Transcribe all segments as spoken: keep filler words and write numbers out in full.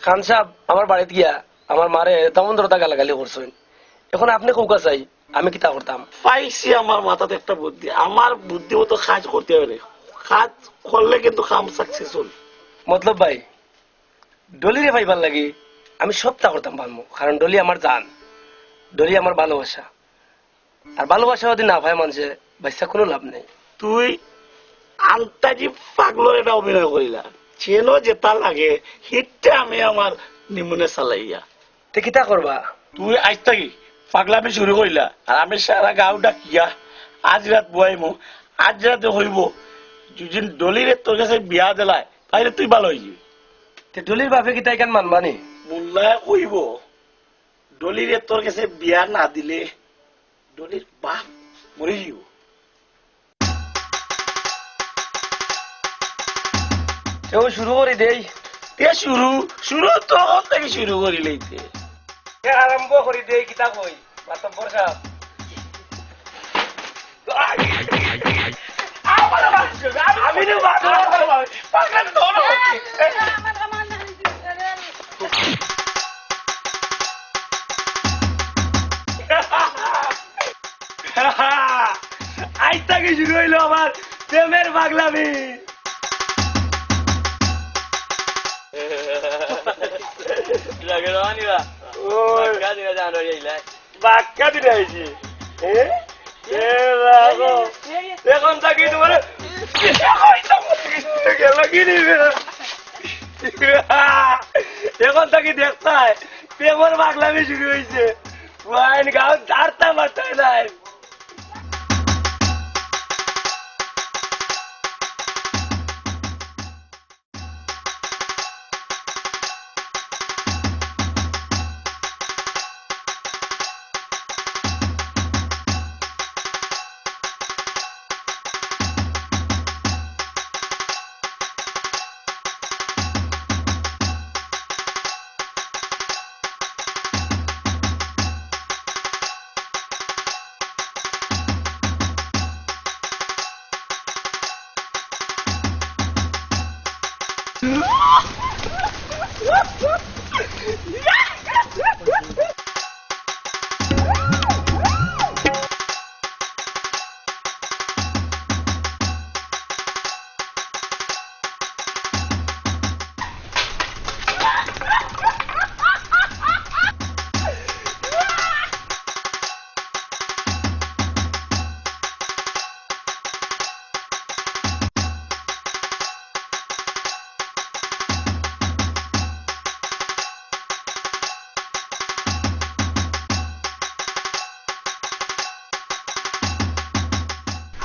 খান সাব, আমার বাড়িত গিয়া আমার মারে তেমন ধরতা গালাগালি করছইন। এখন আপনে কউক্কা চাই, আমি কিতা করতাম? পাইছি আমার মাথাত একটা বুদ্ধি, আমার বুদ্ধি মতো কাজ করতে হবে। কাজ করলে কিন্তু কাম successful। মতলব ভাই, ডলিরে পাইবার লাগি আমি সবটা করতাম পারমু, কারণ ডলি আমার জান, ডলি আমার ভালোবাসা। আর ভালোবাসা যদি না পায় মানষে, বাইচ্চা কুনু লাভ নাই। তুই আন্তাজি পাগলর এটা অভিনয় করিলা, যেন যেটা লাগে, হিটটা আমি আমার নিমুনে চালাইয়া। তে কিতা করবা? তুই আইজ থাকি পাগলামি শুরু করিলা, আর আমি সারা গাঁও ডাকিয়া আজ রাত বয়াইমু। আজ রাতে কইবো, যদি ডলিরে তোর গেছে বিয়া দিলাই, তাইলে তুই ভালা অইযিবি। তে ডলির বাপে কিতা ইখান মানবা নি? মোল্লায় কইবো, ডলিরে তোর গেছে বিয়া না দিলে ডলির বাপ মরি যাইবো। তেউ শুরু করি দেই। তে শুরু, শুরু তখন থাকি শুরু করি লইতে। তে আরম্ভ করি দেই, কিতা কই? মাতব্বর সাব। আমি তো বাপ, বাপ, বাপ, বাপ, বাপ, আইজ থাকি শুরু অইলো আমার প্রেমের পাগলামি। লাগে না নি বা? ওই। বাক্কা দিলে জানো রে ইলাই। বাক্কা দিলে আইছি। এ? এ বাবা। এখন থাকি তোমার গেল কি নি? এখন থাকি দেখতায় প্রেমর পাগলামি শুরু অইছে। ওয়াইন গাও দাঁড়তা মারতায় নাই।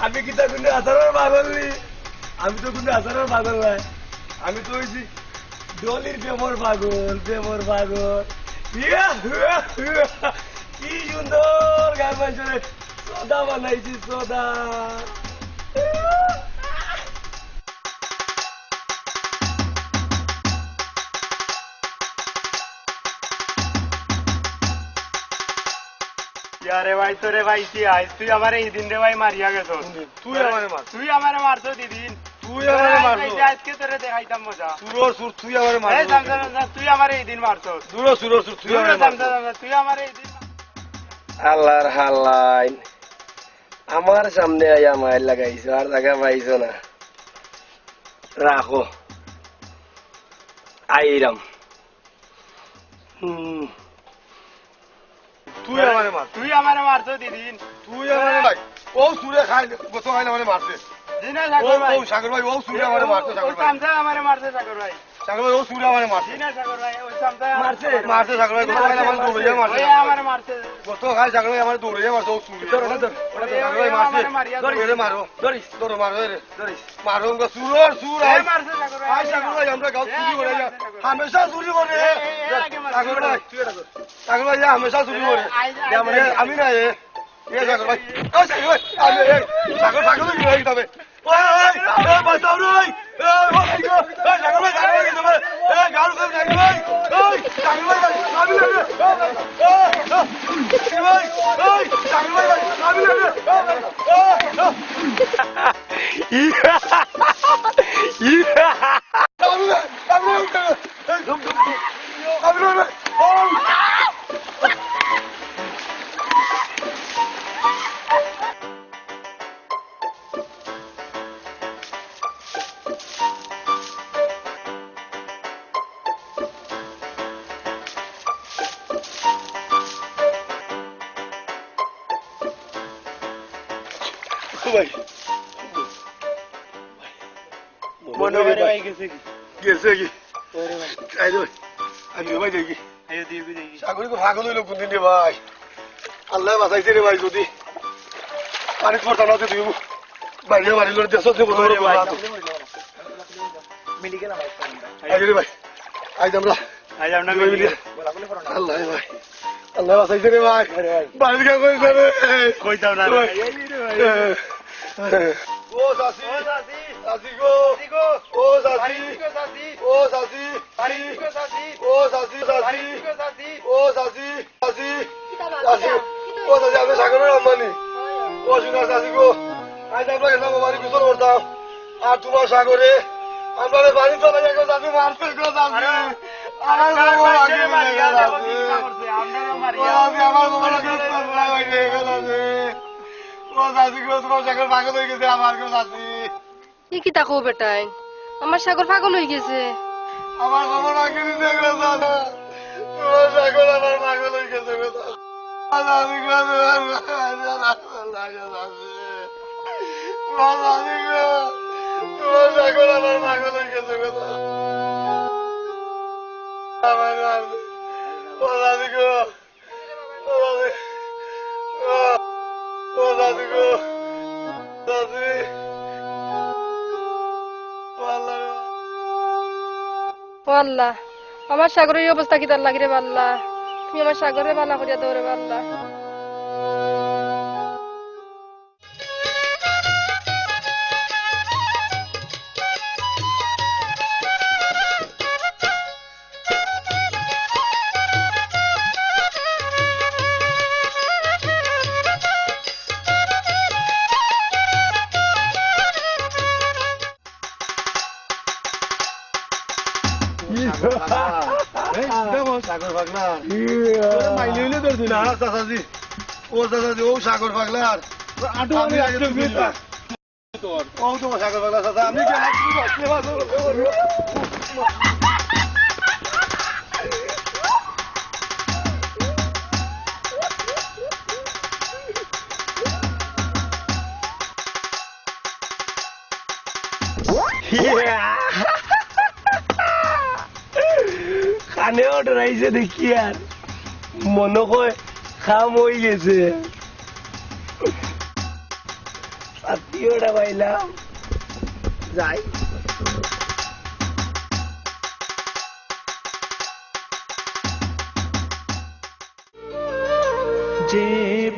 আমি কিতা কুনু আচারর পাগল নি? আমি তো কুনু আচারর পাগল নায়। আমি তো অইছি ডলির প্রেমর পাগল, প্রেমর পাগল। ইয়া, ইয়া, ইয়া। কি সুন্দর গান বাজছে রে। সদা বানাইছি, সদা। ইয়ারে ভাই, তোরে ভাই কি আইস? তুই আমারে ইদিন রে ভাই মারিয়া গেছস। তুই আমারে মার। তুই আমারে মারছস ইদিন। তুই আমারে মারছস। এই যে আজকে তোরে দেখাইতাম মজা। সুরর সুর, তুই আমারে মারছস। এই সামসা, সামসা, তুই আমারে ইদিন মারছস। সুরর সুর, তুই আমারে মারছস। সামসা, সামসা, তুই আমারে ইদিন। আল্লার হালাইন। আমার সামনে আইয়া মাইর লাগাইছো, আর জাগা পাইছো না। রাখো। আইরাম। হুম। তুই আমারে মার। তুই আমারে মারছস দিদিন। তুই আমারে মার। ও সুরে খাই, গত খাই আমারে মারছে। জি না, সাগর ও, ভাই। ও, সাগর ভাই, ও সুরে আমারে মারছে, সাগর ওই ভাই। চামচা আমারে মারছে, সাগর ভাই। সাগর ভাই, ও সুরে আমারে মারছে। জি না, সাগর ভাই, ওই চামচা মারছে। মারছে, সাগর ভাই, গত খাই আমারে দৌড়াইয়া মারছে। ওই আমারে মারছে। গত খাই সাগর ভাই আমারে দৌড়াইয়া মারছে, ও সুরে। ধর, ওটা ধর, ওটা ধর। সাগর ভাই মারছে। আমারে মারিয়া ধর। এরে মারো। ধরিস। ধরো, মারো এরে। ধরিস। মারো, আমরা গাঁও চুরি করে। এ, মারছে সাগর ভাই। আয় সাগর ভাই, আমরা গাঁও চুরি করে। এ, মারছে সাগর ভাই। হামেশা চুরি করে। এ, এ, এ, আগে মারছে। সাগর ভাই। তুই এটা ধর। সাগর ভাই, এ হামেশা চুরি করে। আই, আই, এ, আই। আমি না, এ। এ সাগর ভাই। ও সাগর ভাই, আমি, এ, সাগর, সাগর ভাই, এ, তবে। ওই, ওই, এ, বাঁচাও রে। এ, ও, এই গো, এ, সাগর ভাই, সাগর ভাই, সাগর ভাই। এ, গাঁও চুরি সাগর ভাই। ওই, সাগর ভাই, আমি না, এ, এ, এ, সাগর ভাই, ওই, সাগর ভাই, আমি না, এ, এ, এ, এ। আমি না, আমি না, এ, ধুম, ধুম, ধুম। ভাই। মনে মনে হয় রে ভাই। ভাই গেছে কি? গেছে কি? ওরে ভাই। আই রে ভাই। আই রে ভাই, দেখি। আইও, দেখি, দেখি। সাগরে তো পাগল অইলো কোন দিন রে ভাই? আল্লায় বাঁচাইছে রে ভাই, যদি পানিত পড়তাম না তো তুই বাইরে বাড়ি লড়ে দেশত যে বড় বড় ওরে ভাই। বাড়ি। মেডিকেল আমার। আই রে ভাই। আই আমরা আই আমরা দুই মিলে। মিলে। আল্লাহ ভাই। আল্লাহ বাঁচাইছে রে ভাই। আরে ভাই। বাড়ির কাছে কইছে রে। কইতাম না রে ভাই। ভাই। এই রে ভাই। ও চাচি। ও চাচি। চাচি গো। চাচি গো। ও চাচি। বাড়ি গো চাচি। ও চাচি। বাড়ি গো চাচি। ও চাচি, চাচি। বাড়ি গো চাচি। ও চাচি। চাচি। কিতা বাবা? চাচি। কিতা? ও চাচি, আমি সাগরের আম্মানি। ও সোনা চাচি গো। আজ আমরা গেছিলাম বাবারে গোসল করতাম। আর তোমার সাগরে, আমরা রে বাড়ি চলে যাই গো, চাচি, মারছে গো, চাচি। আরে, আমার বাবা মারছে, মারছে, মারছে, মারছে, মারছে, মারছে, মারছে, মারছে। ও চাচি, আমার বাবা মারছে, মারছে, মারছে, মারছে, মারছে। ও চাচি গো, তোমার সাগর পাগল অই গেছে, আমার গো, চাচি। ই কিতা কও বেটাইন? আমার সাগর পাগল অই গেছে। আমার খবর রাখি দিতে গেল দাদা। তোমার সাগর আমার পাগল অই গেছে গো দাদা। দাদা, আমি গো, তোমার সাগর আমার পাগল অই গেছে গো দাদা। আমার দাদা, ও দাদি গো। ও দাদি। ও, ও দাদি গো। দাদি। ও আল্লাহ রে। ও আল্লাহ, আমার সাগরের এই অবস্থা কিতার লাগি রে আল্লাহ? তুমি আমার সাগররে বালা করিয়া দেও রে আল্লাহ। এই, দেখো। সাগর পাগলা। ইয়া। তোরা মাইলে হইলে ধরবি না। না, চাচাজি। ও চাচাজি, ও সাগর পাগলার। আটো আমি আমি আগে আটকে তুই দিলাম। ও তো সাগর পাগলা চাচা, আমি কি কানেও ডরাইছে দেখি আর মনে হয় কাম অই গেছে। আত্মীয়টা পাইলাম, যাই। যে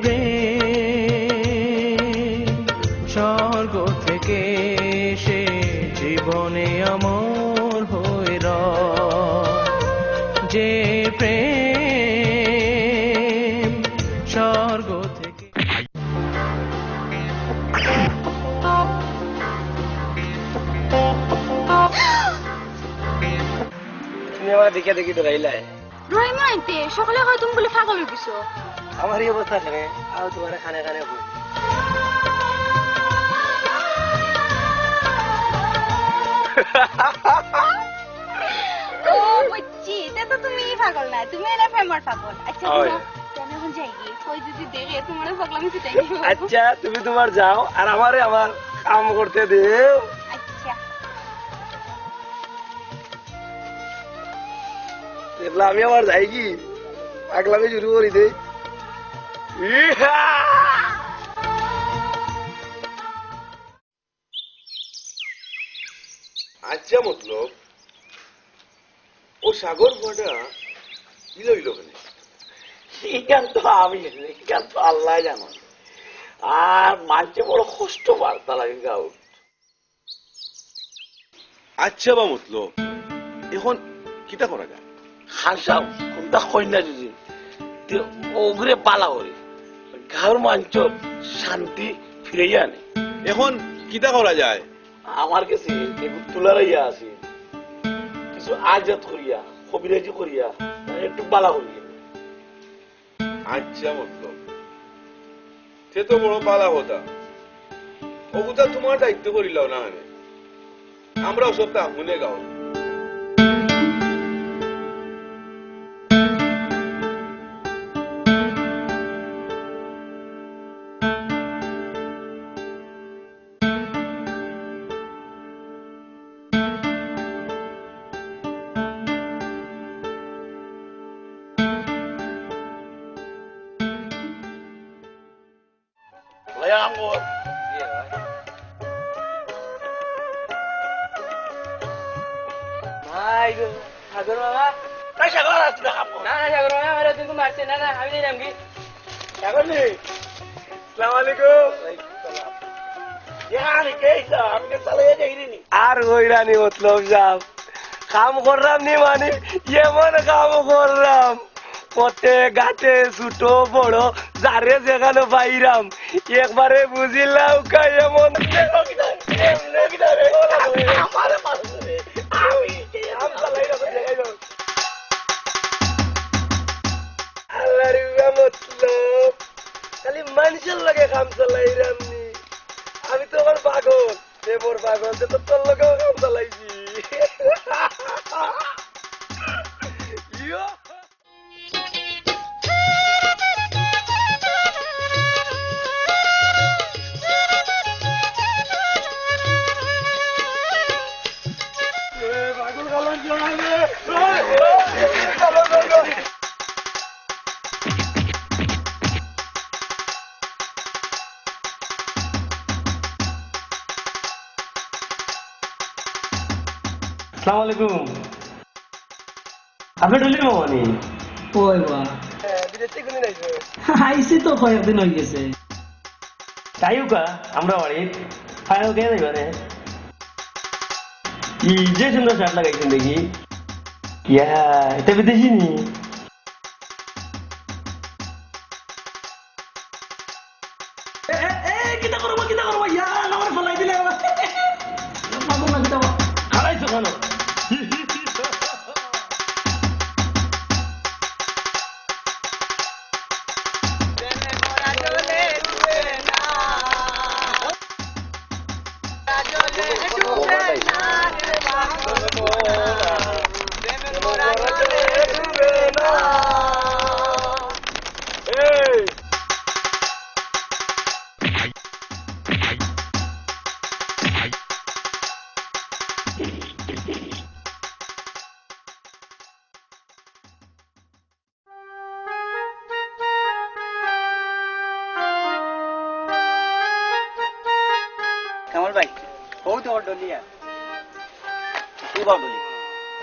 প্রেম স্বর্গ থেকে এসে জীবনে অমর হয়ে রয়, যে প্রেম স্বর্গ থেকে। তুমি আমার দেখে দেখি ডরাইলায়। রহিম আইতে সকালে কয় তুমি বলে পাগল অই গেছো। আমার এই অবস্থা কেনে? আও তোমার কানে কানে কই। ও বুঝছি, তে তো তুমি পাগল না, তুমি এনে প্রেমর পাগল। আচ্ছা, অয়। হুনো, তে আমি এখন যাই গি, কই যদি দেখে তোমার পাগলামি ছুটাই দিব। আচ্ছা, তুমি তোমার যাও, আর আমারে আমার কাম করতে দেও। আচ্ছা। দেখলা, আমি আবার যাই কি? পাগলামি শুরু করি দেই। ইহা! আচ্ছা, মতলব, ও সাগর ফুয়াটা ইলা অইলো কেনে? ইখান তো আমি জানি না, ইখান তো আল্লায় জানইন। আর মানষে বড় কষ্ট বার্তা লাগে গাউত। আচ্ছা বা মতলব, এখন কিতা করা যায়? খান সাব, কুনতা কইন না যদি, তে অগুরে বালা করে, গাউর মানষর শান্তি ফিরাইয়া আনে। এখন কিতা করা যায়? আমার গেছে এগু তুলার আইয়া আছে, কিছু আজাত করিয়া, কবিরাজি করিয়া, একটু বালা করিয়া। আচ্ছা মতলব, তে তো বড় বালা কথা। অগুতা তোমার দায়িত্ব করিলাও না কেনে? আমরাও সব তা হুনে গাও। কাম কর। ভাই গো, সাগর মামা। এই সাগর, আজ না কাম কর। না, না, সাগর মামা, আমার কিন্তু মারছে। না, না, আমি নিলাম কি? সাগর নি? আসসালামু আলাইকুম। এখানে কে এটা? আমি তো চালাই যাই নি। আর হইরানি মতলব সাহেব, কাম করলাম নি মানে, এমন কাম করলাম। পথে ঘাটে ছোট বড় যারে যেখানো পাইরাম, একবারে বুঝিলাম কাই এমন। আমারে মারছে রে। আমি কাম চালাই না, দেখাই দাও। আল্লাহর ইয়া মতলব, খালি মানুষের লগে কাম চালাইরাম নি। আমি তো আমার পাগল, প্রেমর পাগল, যে তো তোর লগে কাম চালাইছি। ইয়ো। আসসালামু আলাইকুম। আপনি ডলি মামা নি? ওই বা। বিদেশ থেকে কোনদিন আইছো? আইছি তো, কয়েকদিন হয়ে গেছে। তাইও কা, আমরা বাড়ি। ফায়ার কে যাইবা রে? কি যে সুন্দর শার্ট লাগাইছেন দেখি। ইয়া, এটা বিদেশি নি? এ, এ, এ, কিতা করবা, কিতা করবা? ইয়া, আমারে ফালাই দিলে। মাগুর না কিতা বা? হারাইছো কেন? কামাল ভাই, ও তো ডলিয়া। কি বা ডলি?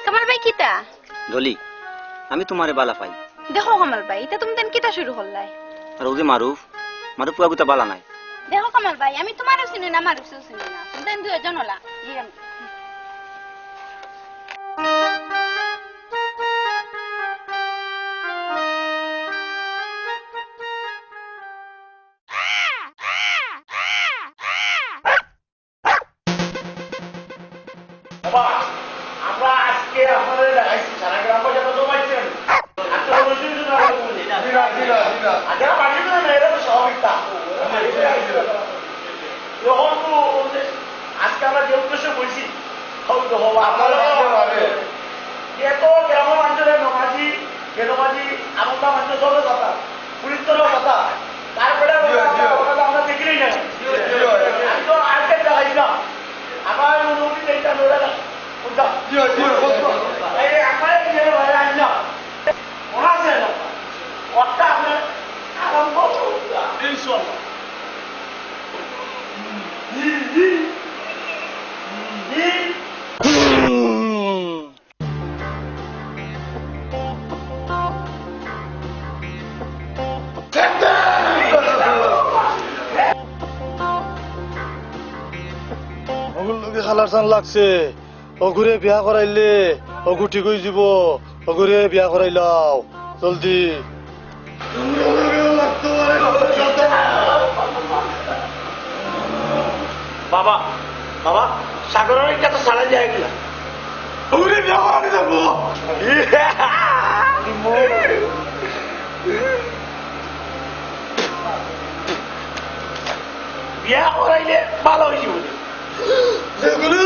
কামাল ভাই, কিতা? ডলি, আমি তোমারে বালা পাই। দেখো কামাল ভাই, ইতা তুমি দেন কিতা শুরু করলাই? আর ও যে মারুফ, মারুফ পুয়া গুতা বালা নাই। দেখো কামাল ভাই, আমি তোমারেও চিনি না, মারুফরেও চিনি না। তুমি দেন দুইজন ওলা। জি, আমি বাবা, আমরা আজকে আপনাদের দেখাইছি, সারা গ্রাম বাজার তো পাইছেন। আর তো অবশ্যই কিছু না বলবো। জি না, জি না, জি না। আর যারা বাড়ির ভিতরে না, এরা তো স্বাভাবিক তা। এখন তো ওই যে আজকে আমরা যে উদ্দেশ্যে বইছি, হয়তো হবো। আপনারা আপনারা ভাবে। এত গ্রামের মানুষের নমাজি, বেনমাজি, আমন্তা মানুষের সব কথা। পুলিশ তো কথা। তারপরে জি, জি। ওরা তো আমরা দেখি নাই। জি, জি। আমি তো আজকে দেখাইছিলাম। আমার অনুমতি নেই, তা মেয়েরা না। বুঝলাম? জি, জি, বুঝলাম। এই আমার এই যে ভাই আনলাম। ওরা আছে না? ওটা আমরা আরম্ভ করবো। ইনশাআল্লাহ। জি, জি। জি। অগুর লগে খালার সান লাগছে। অগুরে বিয়া করাইলে অগু ঠিক অইযিবো। অগুরে বিয়া করাইলাও জলদি। বাবা, বাবা, সাগরের ইটা তো ছাড়াই যায় কিনা? ওরে বিয়া করানি যাবো। বিয়া করাইলে ভালো অইযিবো। যেগুলো,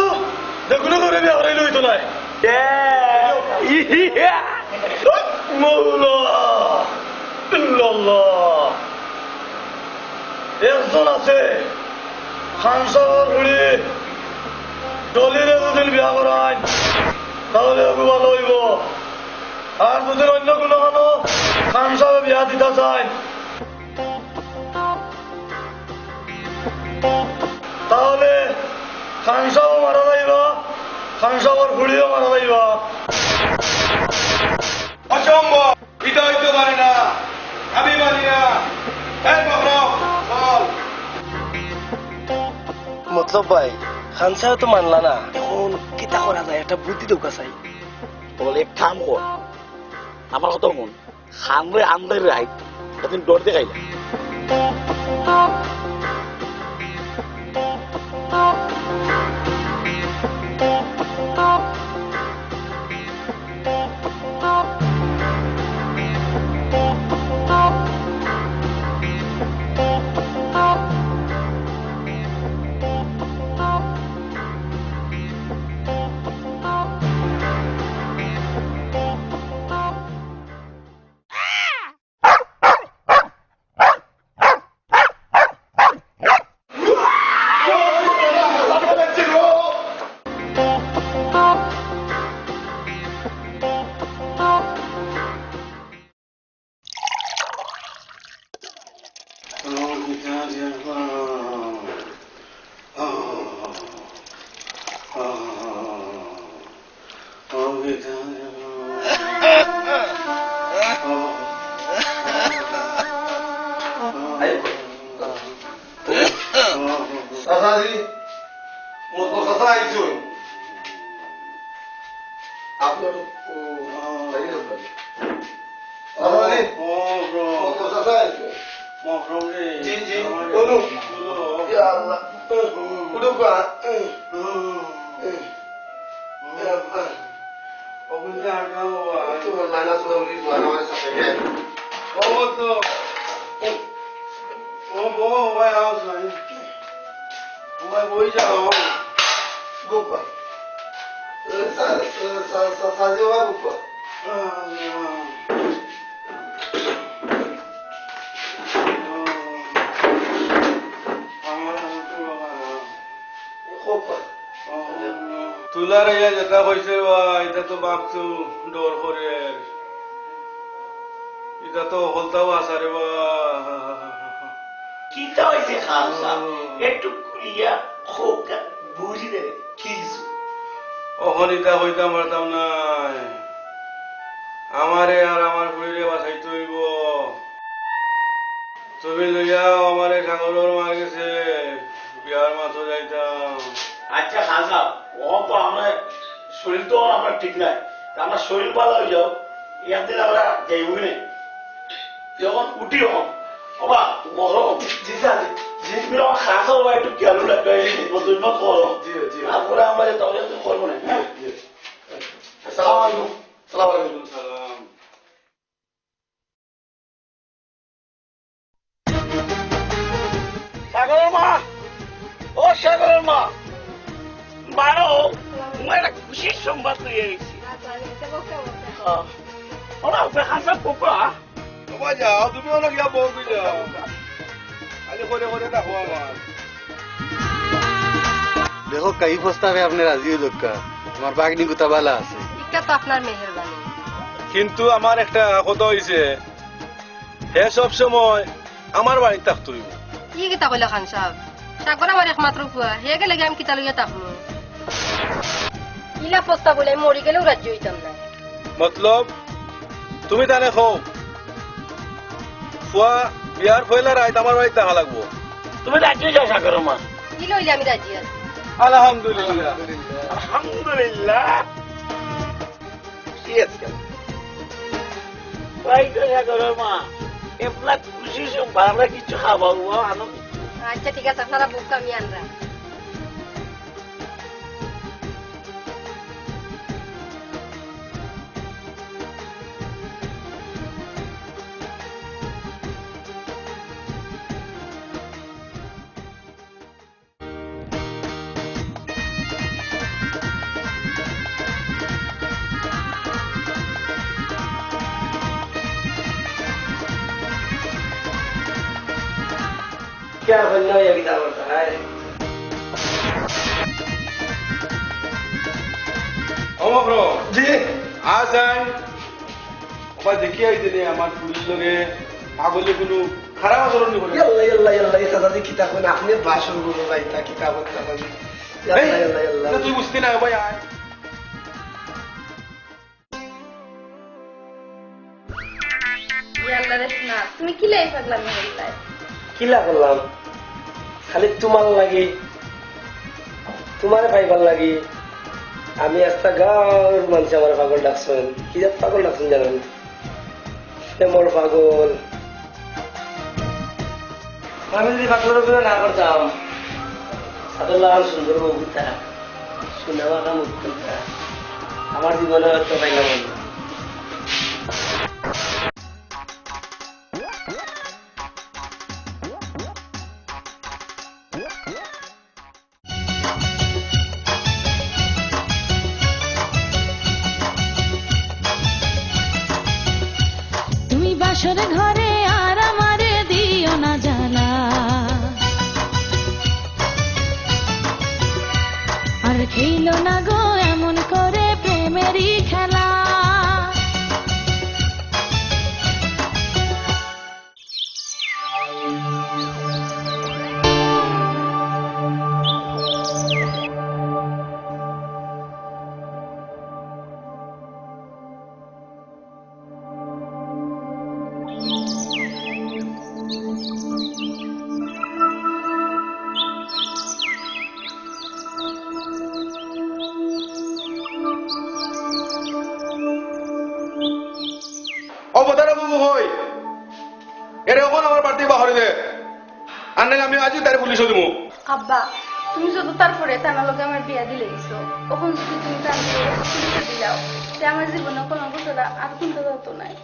যেগুলো করে বিয়া করাইলে অইতো নায়। এ, ইয়া। মৌলা, ইল্লাল্লাহ। একজন আছে, খান সাবর ফুড়ি, ডলিরে যদি বিয়া করাইন, তাইলে অগু ভালো অইবো। আর যদি অন্য কুনু খানো খান সাবে বিয়া দিতা চাইন, খান সাহেবও মারা যাইবা, খান সাহেবর ফুড়িও মারা যাইবা। অসম্ভব, ইতা অইতো পারে না, আমি মানি না। এই মখরম, চল। মতলব ভাই, খান সাহেব তো মানলা না। এখন কিতা করা যায়, একটা বুদ্ধি দেউক্কা চাই। বলে এক কাম কর, আমার কথা হুন, খানরে আন্দাইর রাইত, এদিন ডর দেখাইলা। চাচাজি, মতো চাচা আইছইন। আপনি একটু, ও, চাচাজি, ও, ও, মতো চাচা আইছইন। মহরম রে, জি, জি, আমার বলুন। বলো। ইয়া আল্লাহ। উঠুক বা। হুম। ইয়া আল্লাহ। ও বুঝলে আর কেন বাবা? তোমার লাইন আছে না, উনি তোমার আমার সাথে গেল। ও তো। ও বউ, ভাই, আও, ভাই। ও ভাই, বই যাও। বুক বা। সা-, সা-, সা-, সা-, সাজি বাবা বুক বা। তুলার ইয়া যেটা কইছে বা, ইটা তো বাপসু ডর করের। ইটা তো হকলতাউ হাছা রে বা। কিতা অইছে খান সাব? একটু খুলিয়া কউক্কা, বুঝি নে, কিচ্ছু। অখন ইতা কইতাম পারতাম নায়। আমারে আর আমার ফুড়িরে বাঁচাইতে অইবো। তুমি লইয়া আও আমারে, সাগরর মা গেছে, বিয়ার মাতো যাইতাম। আচ্ছা খান সাব, অখন তো আমার শরীর তো আমার ঠিক নাই, তা আমার শরীর ভালা অই যাও, একদিন আমরা যাইমু নে। তুই অখন উঠি অখন। বাবা, মহরম। জি, জি, জি। জিনিসগুলো আমার খান সাব একটু খেয়াল রাখবে, এই বদমাশ করো। জি, জি। তারপরে আমরা যে তবে করবো না, হ্যাঁ? জি। আসসালামু আলাইকুম। আসসালামু আলাইকুম। সালাম। সাগরর মা, ও সাগরর মা, মারো, তোমার একটা খুশির সংবাদ লইয়া আইছি। হ্যাঁ। ওরা ওকে খান সাব কোকা। বাবা যাও, তুমি ওরা গিয়া বউ কই যাও। খালি করে করে দেখো আমার। দেখউক্কা, ই প্রস্তাবে আপনে রাজি অই যাউক্কা। আমার ভাগ্নি গুতা ভালা আছে। ইটা তো আপনার মেহেরবানি। কিন্তু আমার একটা কথা অইছে, হে সব সময় আমার বাড়িত থাকতো অইবো। ই কিতা কইলা খান সাব? সাগর আমার একমাত্র ফুয়া, হে গেলে গিয়া আমি কিতা লইয়া থাকমু? ইলা প্রস্তাব অইলে আমি মরি গেলেও রাজি অইতাম না। মতলব, তুমি তানে কও, ফুয়া বিয়ার পয়লা রাইত আমার বাড়িত থাকা লাগবো। তুমি রাজি অই যাও সাগরর মা। ইলা অইলে আমি রাজি আছি। আলহামদুলিল্লাহ। আলহামদুলিল্লাহ। খুশি আছি আমি। তাই তো সাগরর মা, এবলা খুশি সংবাদ, আমরা কিছু খাওয়াবো, আনো। আচ্ছা, ঠিক আছে, আপনারা বুক আমি আনরা। ও মখরম। জি। আ যাইন। ওবা দেখি আইছে নি আমার ফুড়ির লগে পাগলে কুনু খারাপ আচরণ নি করে। ইয়াল্লা, ইয়াল্লা, ইয়াল্লা, এই চাচাজি কিতা কইন? আপনে বাসর ঘরো যাইতা, কিতা করতা কইন? এই, আল্লাহ, আল্লাহ, আল্লাহ। তুই বুঝতি না, ভাই, আয়। ইয়াল্লা রে সোনা, তুমি কিলা পাগলামি করলায়? কিলা করলাম? খালি তুমার লাগি, তুমারে পাইবার লাগি। আমি আস্তা গাঁওর মানষে আমারে পাগল ডাকছইন। কি জাত পাগল ডাকছইন জানো নি? প্রেমর পাগল। আমি যদি পাগলর উপরে না করতাম, সাদর লাগান সুন্দর বউ দিতা, সুন্দর বাঁকা মুখ তুলতা, আমার জীবনে হয়তো পাইলাম না। তুমি বাসর ঘরে আর আমারে দিও না জ্বালা, আর খেলো না গো এমন করে প্রেমেরই খেলা। ও বদারা বাবু কই? এরে অখন আমার বাড়িত বারই দে। আর নাইলে আমি আজই তারে পুলিশো দিমু। আব্বা, তুমি যত তারপরে তান লগে আমার বিয়া দিলে দিছো, অখন যদি তুমি তান পুলিশো দিলাও, তে আমার জীবনর কলঙ্ক ছাড়া আর কুন্তা যাইতো নায়।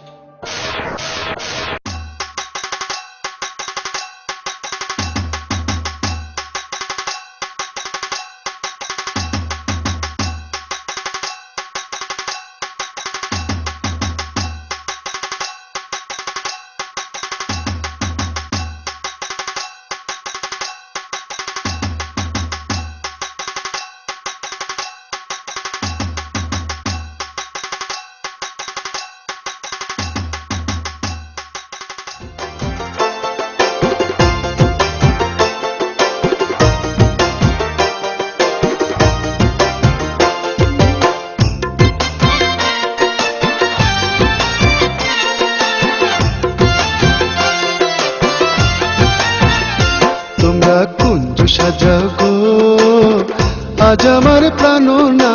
তোমরা কুঞ্জ সাজাও গো, আজ আমার প্রাণ না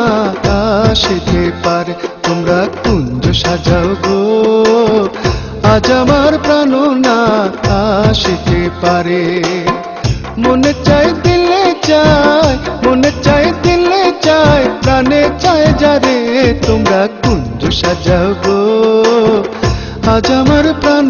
আসিতে পারে। তোমরা কুঞ্জ সাজাও গো, আজ আমার প্রাণ না আসিতে পারে। মনে চায় দিলে চায়, মনে চায় দিলে চায়, প্রাণে চায় যারে। তোমরা কুঞ্জ সাজাও গো, আজ আমার প্রাণ